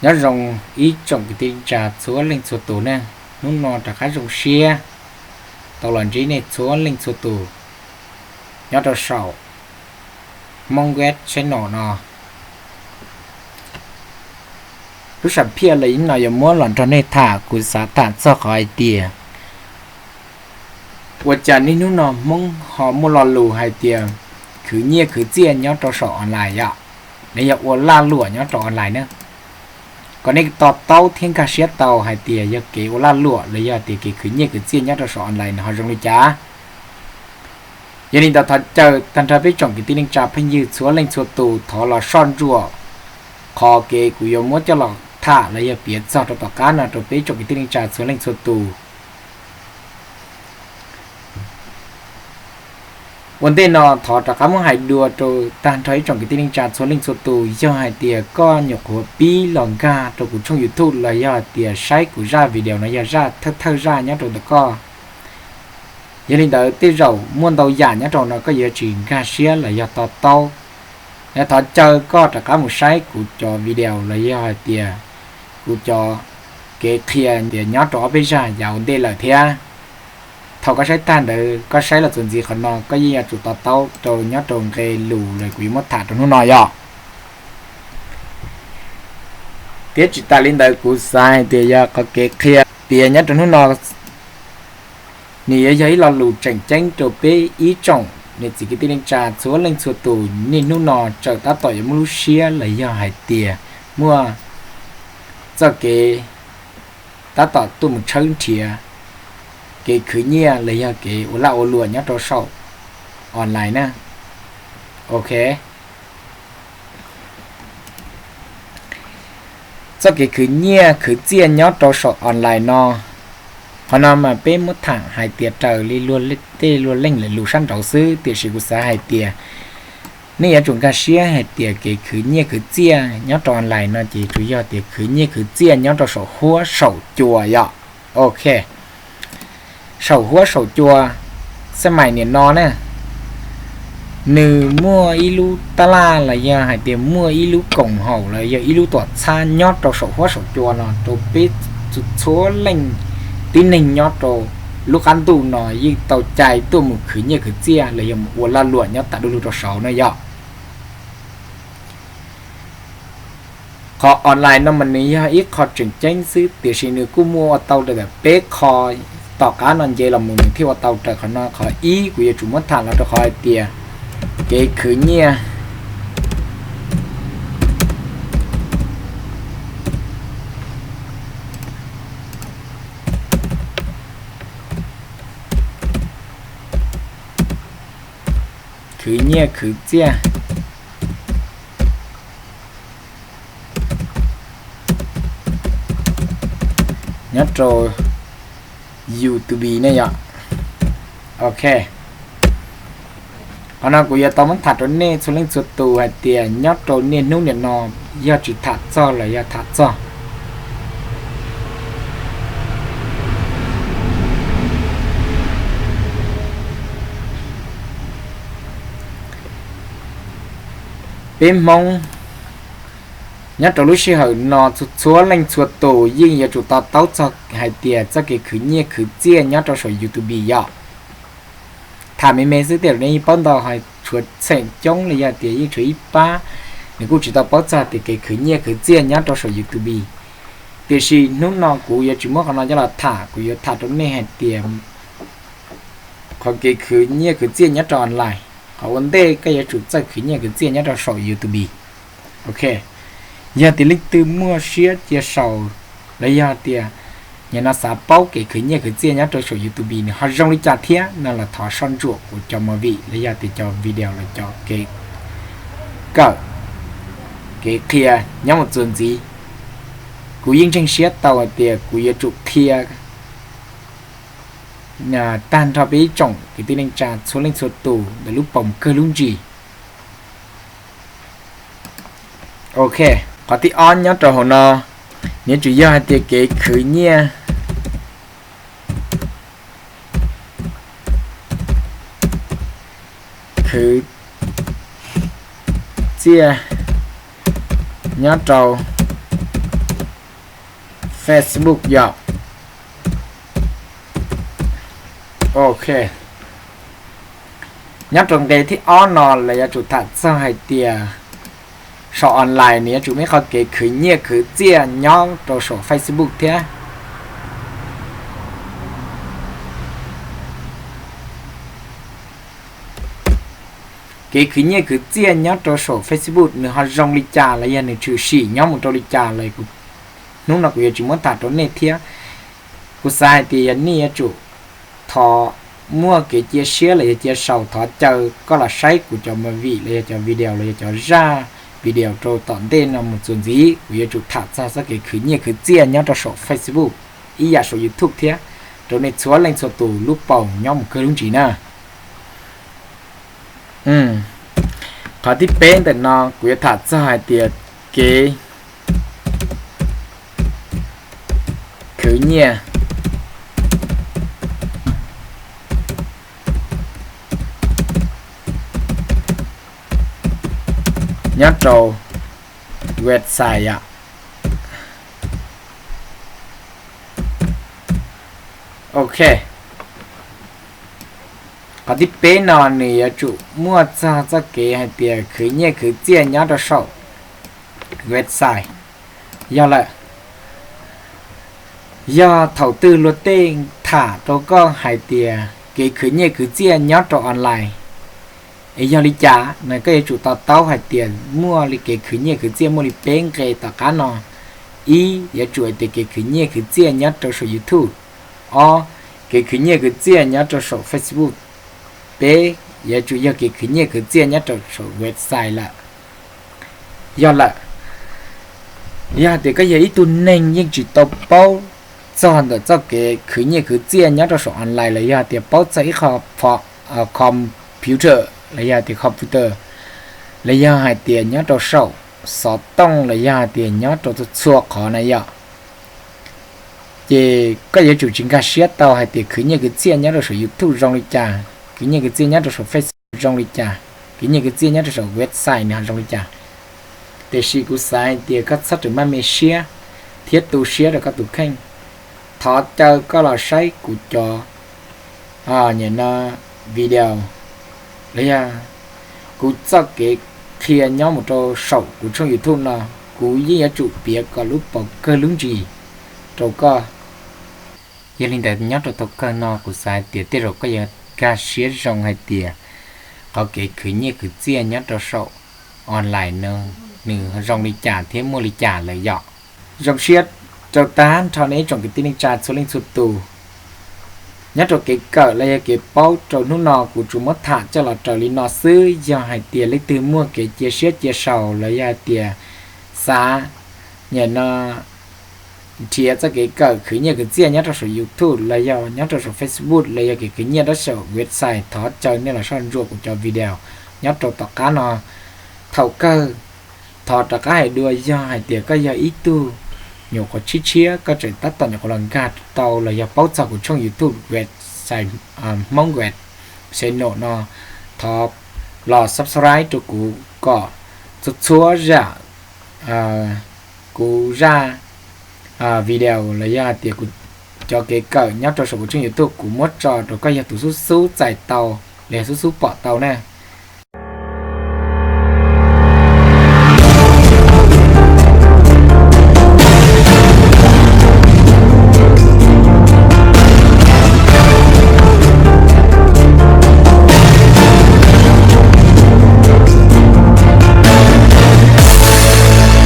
Nyob zoo ib tsoom kwv tij neej tsa txhua leej txhua tus ne, hnub no rov qab zoo siab tau los ntsib nej txhua leej txhua tus nyob rau saum Hmoob Web Channel no. Lub sam phiaj los ib no yuav muab los nrog nej tham, kuv xav tham txog qhov hais tias ua cas niaj hnub no Hmoob ho muaj lo lus hais tias khwv nyiaj khwv txiaj nyob rau saum online yom, los yog ua laj luam nyob rau online na. Kom nej to taub thiab nkag siab tau hais tias yog kev ua laj luam los yog tias kev khwv nyiaj khwv txiaj nyob rau saum online no ho zoo li cas. Yog li ntawd thov caw tag nrho peb tsoom kwv tij neej tsa phooj ywg txhua leej txhua tus thov los soj ntsuam qhov kev kuv yuav muab coj los tham los yog piav txog rau tom qab no rau peb tsoom kwv tij neej tsa txhua leej txhua tus. Ua ntej no thov rov qab muab hais dua rau tag nrho ib tsoom kwv tij neej tsa txhua leej txhua tus, yog hais tias koj nyuam qhuav pib los nkag rau kuv tshooj YouTube los yog hais tias saib kuv zaj video no yog zaj thawj thawj zaj nyob rau ntawm koj, yog li ntawd tej zaum muaj ntau yam nyob rau no koj yuav tsis nkag siab los yog to taub. Yog thov caw koj rov qab mus saib kuv cov video los yog hais tias kuv cov kev qhia tias nyob rau ob peb zaj yav ua ntej lawm thiab. Thaum koj saib tag ntawd koj saib los txuas ntxiv qhov no koj yeej yuav tsum to taub rau nyob rau nqe lus los kuv yuav muab tham rau hnub no yom. Thiab tsis tas li ntawd kuv xav hais tias yog qhov kev qhia piav nyob rau hnub no nws yuav yog ib lo lus tseem ceeb rau peb ib tsoom niam txiv kwv tij neej tsa txhua leej txhua tus niaj hnub no tseem tab tom yuav muaj lub siab los yog hais tias muaj txoj kev tab tom tuaj mus tshawb nrhiav kev khwv nyiaj los yog kev ua laj ua luam nyob rau saum online na. Ok. Txoj kev khwv nyiaj khwv txiaj nyob rau saum online no, qhov no mas peb muab tham hais tias raws li luag tej luag leej lus sab nraud xwb, tiam sis kuv xav hais tias nej yuav tsum nkag siab hais tias kev khwv nyiaj khwv txiaj nyob rau online no ces tsuas yog tias khwv nyiaj khwv txiaj nyob rau saum huab saum cua yom. Ok. Saum huab saum cua xab mais niam no na, nws muaj ib lub tab laj los yog hais tias muaj ib lub koom haum los yog ib lub tuam txhab nyob rau saum huab saum cua no rau peb txhua leej tib neeg nyob rau lub qab ntuj no yeej tau cai tuaj mus khwv nyiaj khwv txiaj los yog mus ua laj luam nyob tas du lug rau saud na yom. Qhov online no mas nws yog ib qho tseem ceeb xwb, tiam sis nws kuj muaj ua tau raws peb qho. Tom qab no nce los mus nws thiaj ua tau raws qhov no. Qhov ib kuv yuav tsum muab tham los rau qhov hais tias kev khwv nyiaj khwv nyiaj khwv txiaj nyob rau YouTube ne yom. Ok. Qhov no kuv yuav tau muab tham rau nej txhua leej txhua tus hais tias nyob rau niaj hnub niam no yog tsis tham txog los yog tham txog peb Hmoob nyob rau lub sij hawm no txhua leej txhua tus yeej yuav tsum to taub txog hais tias txoj kev khwv nyiaj khwv txiaj nyob rau saum YouTube yom. Tham me me xwb tej zaum nej yeej paub ntau, ho tshuav txheem coob los yog tias yeej tshuav ib pab nws kuj tsis tau paub txog tias kev khwv nyiaj khwv txiaj nyob rau saum YouTube. Tiam sis hnub no kuv yuav tsis muab qhov no coj los tham, kuv yuav tham rau nej hais tias qhov kev khwv nyiaj khwv txiaj nyob rau online, qhov ua ntej koj yuav tsum txawj khwv nyiaj khwv txiaj nyob rau saum YouTube. Ok. Yog tias leej twg muaj siab cia sau los yog tias nim no xav paub kev khwv nyiaj khwv txiaj nyob rau saum YouTube nws ho zoo li cas thiab no los thov soj ntsuam kuv cov movie los yog tias cov video los cov kev kawm, kev qhia nyob mus txuas ntxiv. Kuv yeej ntseeg siab tau hais tias kuv yuav tsum qhia tag nrho peb ib tsoom kwv tij neej tsa txhua leej txhua tus ntawm lub paus kawg lub ntsis. Ok. Qhov thib ob nyob rau hauv no, nws yuav tsum yog hais tias kev khwv nyiaj khwv txiaj nyob rau Facebook yom. Ok, nyob rau nqe thib ob no lawv yuav tsum tham txog hais tias saum online nws yuav tsum muaj ib qhov kev khwv nyiaj khwv txiaj nyob rau saum Facebook thiab. Kev khwv nyiaj khwv txiaj nyob rau saum Facebook nws ho zoo li cas los yog nws tshwm sim nyob mus rau li cas los kuv, hnub no kuv yuav tsis muab tham rau nej thiab. Kuv xav hais tias yog nej yuav tsum thov muaj kev cia siab los yog cia sau, thov caw koj los saib kuv cov movie los yog cov video los yog cov zaj video rau tom ntej no mus txuas ntxiv, kuv yuav tsum tham txog txoj kev khwv nyiaj khwv txiaj nyob rau saum Facebook ib yam saum YouTube thiab, rau nej txhua leej txhua tus lub paus nyob mus kawg lub ntsis na. Qhov thib peb ntawm no kuv yuav tham txog hais tias kev khwv nyiaj nyob rau website yom. Ok, qhov thib peb no nws yuav tsum muaj txog txoj kev hais tias khwv nyiaj khwv txiaj nyob rau saum website. Yog lawm, yog thaum twg luag tej tham rau koj hais tias kev khwv nyiaj khwv txiaj nyob rau online es yog li cas no, koj yuav tsum to taub hais tias muaj li kev khwv nyiaj khwv txiaj muaj li peb nqe tom qab no. Ib, yuav tsum hais tias kev khwv nyiaj khwv txiaj nyob rau saum YouTube. Ob, kev khwv nyiaj khwv txiaj nyob rau saum Facebook. Peb, yuav tsum yog kev khwv nyiaj khwv txiaj nyob rau saum website lawm. Yog lawm, yog hais tias koj yog ib tug neeg yeej tsis tau paub txog ntawm txoj kev khwv nyiaj khwv txiaj nyob rau saum online los yog hais tias paub txog ib qho computer los yog hais tias computer, los yog hais tias nyob rau saum xov tooj los yog hais tias nyob rau txhua txhua qhov na yom, ces koj yuav tsum tsis nkag siab tau hais tias khwv nyiaj khwv txiaj nyob rau saum YouTube zoo li cas, khwv nyiaj khwv txiaj nyob rau saum Facebook zoo li cas, khwv nyiaj khwv txiaj nyob rau saum website nws ho zoo li cas. Tiam sis kuv xav hais tias koj txhob rawm maj me siab thiab tu siab rau koj tus kheej. Thov caw koj los saib kuv cov, nyem no, video los yog kuv txoj kev qhia nyob mus rau saum kuv tshooj YouTube no, kuv yeej yuav tsum piav kom lub paus kawg lub ntsis rau koj. Yog li ntawd nyob rau thaum kawg no kuv xav hais tias tej zaum koj yuav nkag siab zoo hais tias qhov kev khwv nyiaj khwv txiaj nyob rau saum online no nws zoo li cas thiab muaj li cas lawm yom. Zoo siab rau tag nrho nej ib tsoom kwv tij neej tsa txhua leej txhua tus. Nyob rau kev kawm los yog kev paub rau hnub no kuv tsuas muab tham coj los raws li no xwb. Yog hais tias leej twg muaj kev cia siab cia sau los yog hais tias xav, nyem no, nrhiav txoj kev kawm khwv nyiaj khwv txiaj nyob rau saum YouTube los yog nyob rau saum Facebook los yog kev khwv nyiaj rau saum website, thov caw nej los soj ntsuam kuv cov video nyob rau tom qab no. Thaum kawg, thov rov qab hais dua, yog hais tias koj yog ib tug nyuam qhuav tshiab tshiab, koj tseem tab tom nyuam qhuav los nkag tau los yog paub txog kuv tshooj YouTube website, Hmoob Web channel no, thov los subscribe rau kuv kom txhua txhua zam kuv zaj video los yog hais tias kuv cov kev kawm nyob rau saum kuv tshooj YouTube kuv muab tso rau koj yog tus xub xub txais tau los yog xub xub pom tau na.